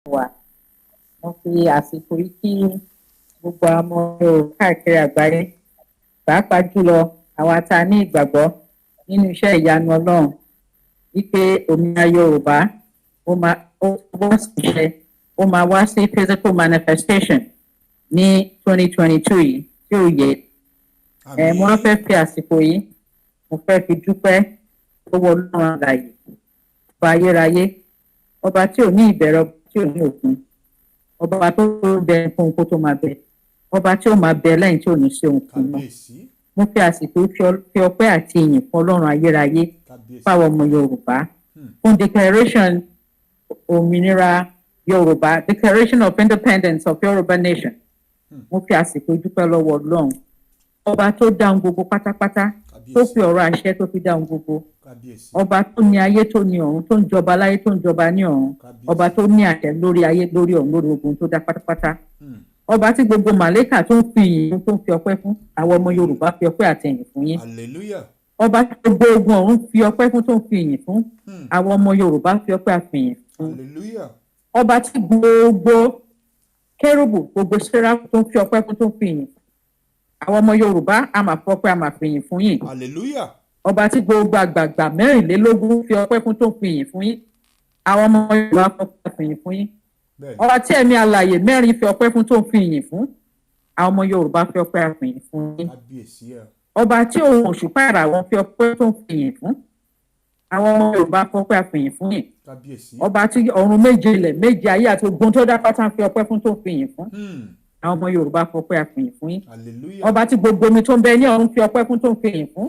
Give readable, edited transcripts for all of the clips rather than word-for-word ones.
Wa. Mo fi àsìkò yìí kí gbogbo àwọn ọmọ Yorùbá káàkiri àgbáyé, pàápàá jùlọ àwa tá a ní ìgbàgbọ́ nínú iṣẹ́ ìyanu Ọlọ́run wípé òmìnira Yorùbá ó máa ó wá sí ìṣe, ó máa wá sí physical manifestation ní 2022 yìí tí ó yẹ. Ẹ mo wá fẹ́ fi àsìkò yìí, mo fẹ́ fi dúpẹ́ lọ́wọ́ Ọlọ́run àlàyé, ọba ayérayé, ọba tí ò ní ìbẹ̀rẹ̀, ọba tí ò ní òpin, ọba tó bẹ fún kó tó máa bẹ, ọba tí ó máa bẹ lẹ́yìn tí ò ní sí ohun kan mọ́. Mo fi àsìkò yìí fi ọpẹ́ àti ìyìn fún Ọlọ́run ayérayé fáwọn ọmọ Yorùbá fún declaration òmìnira Yorùbá, Declaration of Independence of Yorùbá Nation. Mo fi àsìkò yìí dúpẹ́ lọ́wọ́ Ọlọ́run, ọba tó dá ohun gbogbo pátápátá, tó fi ọ̀rọ̀ àṣẹ tó fi dá ohun gbogbo, ọba tó ní ayé, tó ní ọ̀run, tó ń jọba láyé, tó ń jọba ní ọ̀run, ọba tó ní àṣẹ lórí ayé, lórí ọ̀run, lórí ogun tó dá pátápátá, ọba tí gbogbo màlẹ́kà tó ń fi ìyìn, tó ń fi ọpẹ́ fún. Àwọn ọmọ Yorùbá fi ọpẹ́ àti ìyìn fún yín. Hallelujah. Ọba tí gbogbo ogun ọ̀run fi ọpẹ́ fún, tó ń fi ìyìn fún, àwọn ọmọ Yorùbá fi ọpẹ́ àti ìyìn fún. Hallelujah. Ọba tí gbogbo kérúbù, gbogbo séráfù tó ń fi ọpẹ́ fún, tó ń fi ìyìn fún, àwọn ọmọ Yorùbá a máa fọpẹ́, a máa fi ìyìn fún yín. Hallelujah. Ọba tí gbogbo àgbààgbà 24 fi ọpẹ́ fún, tó ń fi ìyìn fún yín, àwọn ọmọ Yorùbá fọpẹ́, fi ìyìn fún yín. Ọba tí ẹ̀mí alààyè mẹ́rin fi ọpẹ́ fún, tó ń fi ìyìn fún, àwọn ọmọ Yorùbá fi ọpẹ́, fi ìyìn fún yín. Kábíyèsí ẹ. Ọba tí òun, òṣùpá, ìràwọ̀ fi ọpẹ́, tó ń fi ìyìn fún, àwọn ọmọ Yorùbá fọpẹ́, fi ìyìn fún yín. Kábíyèsí. Ọba tí ọ̀run méje, ilẹ̀ méje, ayé àti ogun tó dá pátá ń fi ọpẹ́ fún, tó ń fi ìyìn fún, àwọn ọmọ Yorùbá fọpẹ́, fi ìyìn fún yín. Hallelujah. Ọba tí gbogbo omi tó ń bẹ ní ọ̀run fi ọpẹ́ fún, tó ń fi ìyìn fún,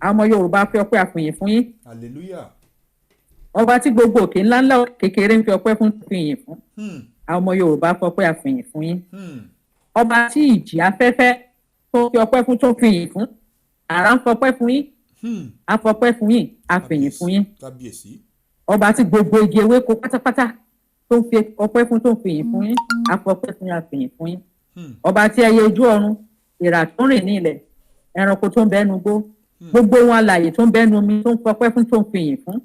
àwọn ọmọ Yorùbá fi ọpẹ́, fi ìyìn fún yín. Hallelujah. Ọba tí gbogbo òkè ńláńlá, kékeré ń fi ọpẹ́ fún, fi ìyìn fún, àwọn ọmọ Yorùbá fọpẹ́, fi ìyìn fún yín. Ọba tí ìjì afẹ́fẹ́ tó fi ọpẹ́ fún, tó fi ìyìn fún, àrá ń fọpẹ́ fún yín, a fọpẹ́ fún yín, a fìyìn fún yín. Kábíyèsí. Ọba tí gbogbo igi ewéko pátápátá tó ń fi ọpẹ́ fún, tó ń fi ìyìn fún yín, a fọpẹ́ fún yín, a fìyìn fún yín. Ọba tí ẹyẹ ojú ọ̀run, ìrà tó ń rìn ní ilẹ̀, ẹranko tó ń bẹ́nu gbó, gbogbo wọn alààyè tó ń bẹ́nu omi tó ń fọpẹ́ fún, tó ń fi ìyìn fún,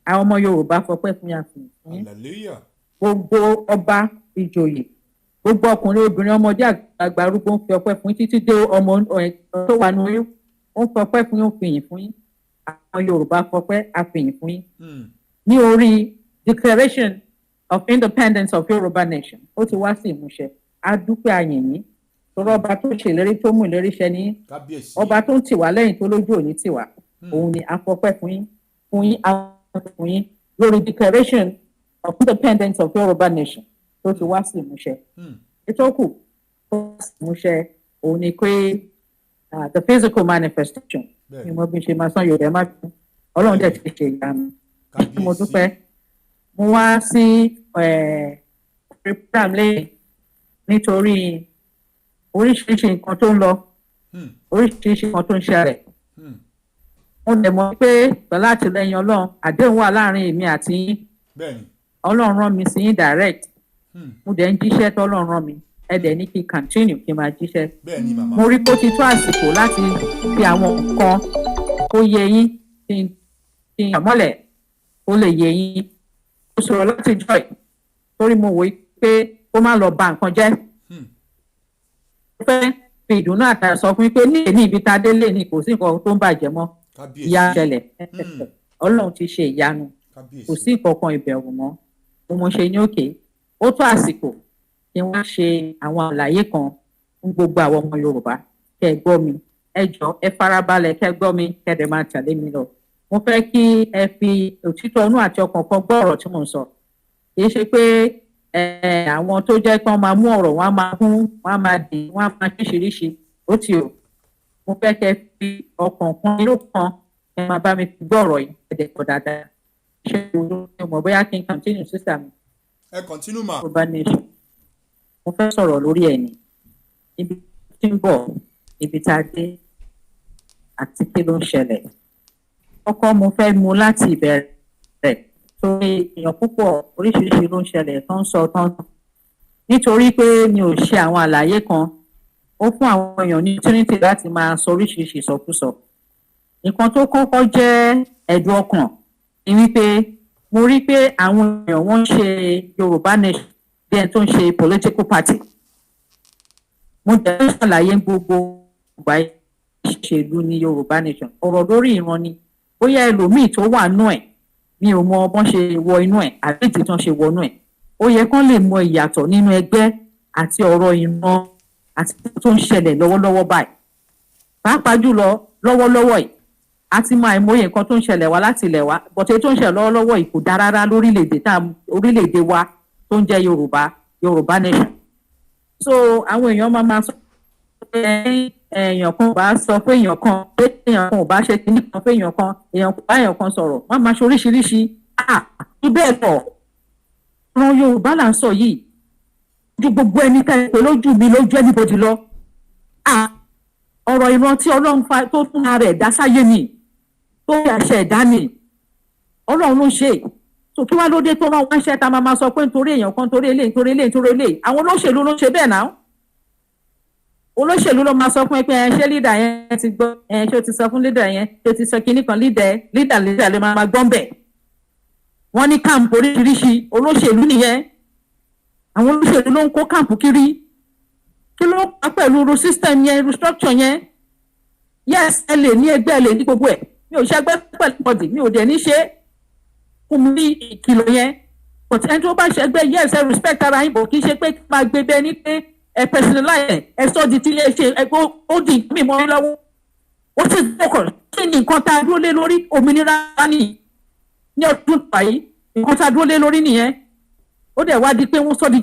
àwọn ọmọ Yorùbá fọpẹ́ fún yín, a fìyìn fún yín. Hallelujah. Gbogbo ọba, ìjòyè, gbogbo ọkùnrin, obìnrin, ọmọdé, àgbààgbà, arúgbó ń fi ọpẹ́ fún yín, títí dé ọmọ ẹ tó wà ní oyún, ó ń fọpẹ́ fún yín, ó ń fi ìyìn fún yín. Àwọn Yorùbá fọpẹ́, a fi ìyìn fún yín ní orí Declaration of Independence of Yorùbá Nation. Ó ti wá sí ìmúṣẹ. A dúpẹ́, a yìn yín, torí ọba tó ṣèlérí, tó mú ìlérí ṣẹ ní Kábíyèsí. ọba tó ń tì wá lẹ́yìn, tó lójú òní tì wá, òun ni a fọpẹ́ fún yín, a fọpẹ́ fún yín lórí Declaration of Independence of Yorùbá Nation tó ti wá sí ìmúṣẹ. Ètò kù tó wá sí ìmúṣẹ òun ni pé the physical manifestation ni mo bí ṣe máa sán Yorùbá. Má bínú, Ọlọ́run dẹ̀ ti ṣe ìyanu. Mo dúpẹ́. Mo wá sí program lẹ́yìn nítorí oríṣiríṣi nǹkan tó ń lọ, oríṣiríṣi nǹkan tó ń ṣẹlẹ̀. Mo dẹ̀ mọ̀ pé pẹ̀lú àtìlẹyìn Ọlọ́run, àdéhùn wà láàrin èmi àti yín. Ọlọ́run rán mi sí yín direct. Mo dẹ̀ ń jíṣẹ́ tọ́lọ́run rán mi. Ẹ dẹ̀ ní kí n continue, kí n máa jíṣẹ́. Bẹ́ẹ̀ni, màmá. Mo rí pé ó ti tó àsìkò láti fi àwọn nǹkan kó yé yín, kí n mọ́lẹ̀ kó lè yé yín. Mo sọ̀rọ̀ láti joy torí mo wòó pé kó má lọ ba nǹkan jẹ́. Mo fẹ́ fi ìdùnnú àtàrà sọ fún yín pé ní èní, ibi tá a dé lé ní, kò sí nǹkan tó ń bàjẹ́ mọ́. Ìyá ṣẹlẹ̀, Ọlọ́run ti ṣe ìyanu. Kò sí nǹkan kan ìbẹ̀rù mọ́. Mo ṣe ní òkè ó tó àsìkò kí wọ́n ṣe àwọn àlàyé kan fún gbogbo àwọn ọmọ Yorùbá. Kẹ́ ẹ gbọ́ mi, ẹ jọ, ẹ farabalẹ̀ kẹ́ ẹ gbọ́ mi, kẹ́ ẹ dẹ̀ máa tẹ̀lé mi lọ. Mo fẹ́ kí ẹ fi òtítọ́ inú àti ọkàn kan gbọ́ ọ̀rọ̀ tí mò ń sọ. Kì í ṣe pé àwọn tó jẹ́ pé wọ́n máa mú ọ̀rọ̀, wọn á máa hún, wọ́n á máa dì, wọ́n á máa ṣíṣiríṣi ó ti o. Mo fẹ́ kẹ́ fi ọkàn kan, inú kan, ẹ máa bá mi fi gbọ́ ọ̀rọ̀ yìí, ẹ dẹ̀ pọ̀ dáadáa. Ṣé o mọ̀ bóyá kí n continue, sister mi? Ẹ continue, ma. Yorùbá Nation, mo fẹ́ sọ̀rọ̀ lórí ẹ̀ ní ibi tí ń bọ̀, ibi tá a dé àti kí ló ń ṣẹlẹ̀. Kọ́kọ́, mo fẹ́ mú láti ìbẹ̀rẹ̀ torí èèyàn púpọ̀, oríṣiríṣi ló ń ṣẹlẹ̀ tó ń sọ tán, nítorí pé mi ò ṣe àwọn àlàyé kan, ó fún àwọn èèyàn ní opportunity láti máa sọ oríṣiríṣi ìsọkúsọ. Nǹkan tó kọ́kọ́ jẹ́ ẹ̀dùn ọkàn ni wípé Mo rí pé àwọn èèyàn, wọ́n ń ṣe Yorùbá Nation bí ẹni tó ń ṣe political party. Mo jẹ́ ń ṣàlàyé gbogbo ìgbà, ìṣèlú ní Yorùbá Nation, ọ̀rọ̀ lórí ìran ni. Bóyá ẹlòmíì tó wà nú ẹ̀, mi ò mọ bọ́n ṣe wọ inú ẹ̀ àbí ìdí tán ṣe wọnú ẹ̀. Ó yẹ kán lè mọ ìyàtọ̀ nínú ẹgbẹ́ àti ọ̀rọ̀ ìran àti tó ń ṣẹlẹ̀ lọ́wọ́lọ́wọ́ báyìí. Pàápàá jùlọ lọ́wọ́lọ́wọ́ yìí, a ti mọ àìmọye nǹkan tó ń ṣẹlẹ̀ wá láti ilẹ̀ wa, but èyí tó ń ṣẹlẹ̀ lọ́wọ́lọ́wọ́ yìí kò dáa rárá lórílẹ̀‐èdè tá, orílẹ̀‐èdè wa tó ń jẹ́ Yorùbá, Yorùbá Nation. So àwọn èèyàn máa máa sọ pé èèyàn kan ò bá sọ pé èèyàn kan, pé èèyàn kan ò bá ṣe kíní kan, pé èèyàn kan, èèyàn kò bá èèyàn kan sọ̀rọ̀, wọ́n máa ṣe oríṣiríṣi. Ah, bẹ́ẹ̀ kọ́. Ọ̀rọ̀ Yorùbá là ń sọ yìí ju gbogbo ẹni ká ẹ pé lójú mi, lójú anybody lọ. Ah, ọ̀rọ̀ ìran tí Ọlọ́run fa tó fún ara ẹ̀ dá sáyé ni, tó fi àṣẹ ẹ̀dá ni, Ọlọ́run ló ṣe. So kí wá ló dé tó rán wá ṣẹ́, tá a máa ma sọ pé nítorí èèyàn kan, nítorí eléyìí, nítorí eléyìí, nítorí eléyìí? Àwọn olóṣèlú ló ń ṣe bẹ́ẹ̀ náà. Olóṣèlú ló máa sọ fún ẹ pé ẹ ṣé leader yẹn ti gbọ́ ẹ? Ṣé o ti sọ fún leader yẹn? Ṣé o ti sọ kinní kan? Leader, leader, leader ló máa gbọ́n bẹ̀. Wọ́n ní camp oríṣiríṣi. Olóṣèlú nìyẹn. Àwọn olóṣèlú ló ń kó camp kiri. Kí ló pa pẹ̀lú irú system yẹn, irú structure yẹn? Yes, ẹ lè ní ẹgbẹ́, ẹ lè ní gbogbo ẹ̀. Mi ò ṣẹgbẹ́ pẹ̀lú body, mi ò dẹ̀ ní ṣe fún mi ní ìkìlọ̀ yẹn. But ẹni tó bá ṣẹgbẹ́, yes, ẹ respect ara yín, bò kì í ṣe pé kí máa gbé bẹ́ẹ̀ ní pé ẹ personalize ẹ, sọ di tí ilé ṣe ẹ, ó di mímọ́ lọ́wọ́. Ó ti focus. Kí ni nǹkan tá a dúró lé lórí? Òmìnira ní ní ọdún báyìí, nǹkan tá a dúró lé lórí nìyẹn. Ó dẹ̀ wá di pé wọ́n sọ di